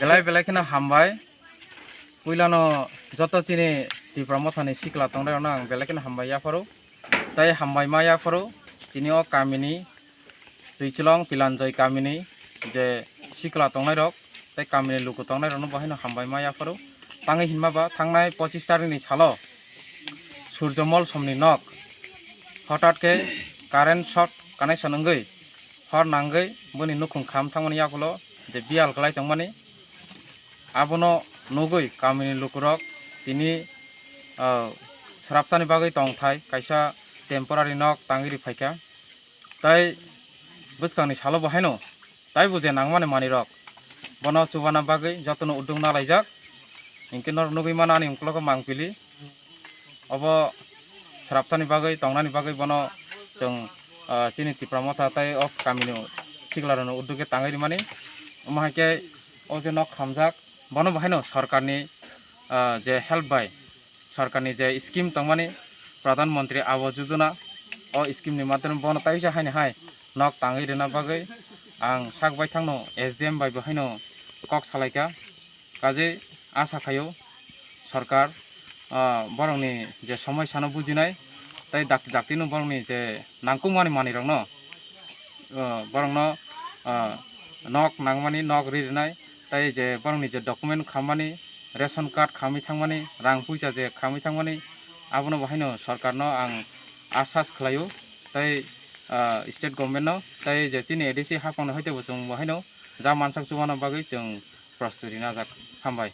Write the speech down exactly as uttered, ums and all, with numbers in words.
Belai belai kheno hambai. Puilano joto chini Tipra Mothani sikla tongnai rokno ang belai kheno hambai yapharo. Tai hambai ma yapharo tini o kamini Twichilong Pilanjoi kamini je sikla tongnai rok tai kamini luku tongnai rokno bohaino hambai ma yapharo. Tangwi hinma ba thangnai pochis tarikni salo Surjomol somni nok hotat khe current short connection wngwi hor nangwi boni nukhung kham thangmani yagulo je biyal kwlai tongmani. Abono nugwi kamini lukurok tini, ah, srapsani bagwi tongthai kaisa temporary nok tangwi ri phaikha. Tai bwskangni salo bo haino taibo je nangmani manwirok bono chubana bagwi jotono udduk nalaijak. Hinkhe norok nugwi mano ani ukologo mangpili. Obo srapsani bagwi, tongnani bagwi bono chwng, ah, chini Tipra Motha tei o kamini siklarokno udduk khe tangwi rimani. Omo hai khe o je nok khamjak, bono bo haino sorkarni, ah, je help bai, sorkarni je scheme tongmani, Pradhan Mantri Awas Yojana, o scheme ni madhyome bono taisa haino hai nok tangwi rwna bagwi ang sak baithangno S D M bai bo haino kok salaikha. Kaje asa khaio sorkar, ah, borokni je somosya no bujinai tei dakti dakti no borokni je nangkukmani manwirokno, ah, borokno, ah, nok nangmani nok ri rinai tei je borokni je document khammani, ration card khamwi thangmani, rang puisa je khamwi thangmani, abono bo haino sorkarno ang asas khlaio tei, ah, state government no tei je chini A D C haphangno hai teibo chwng bo haino ja mansak chubana bagwi chwng prosturi najak. Hambai.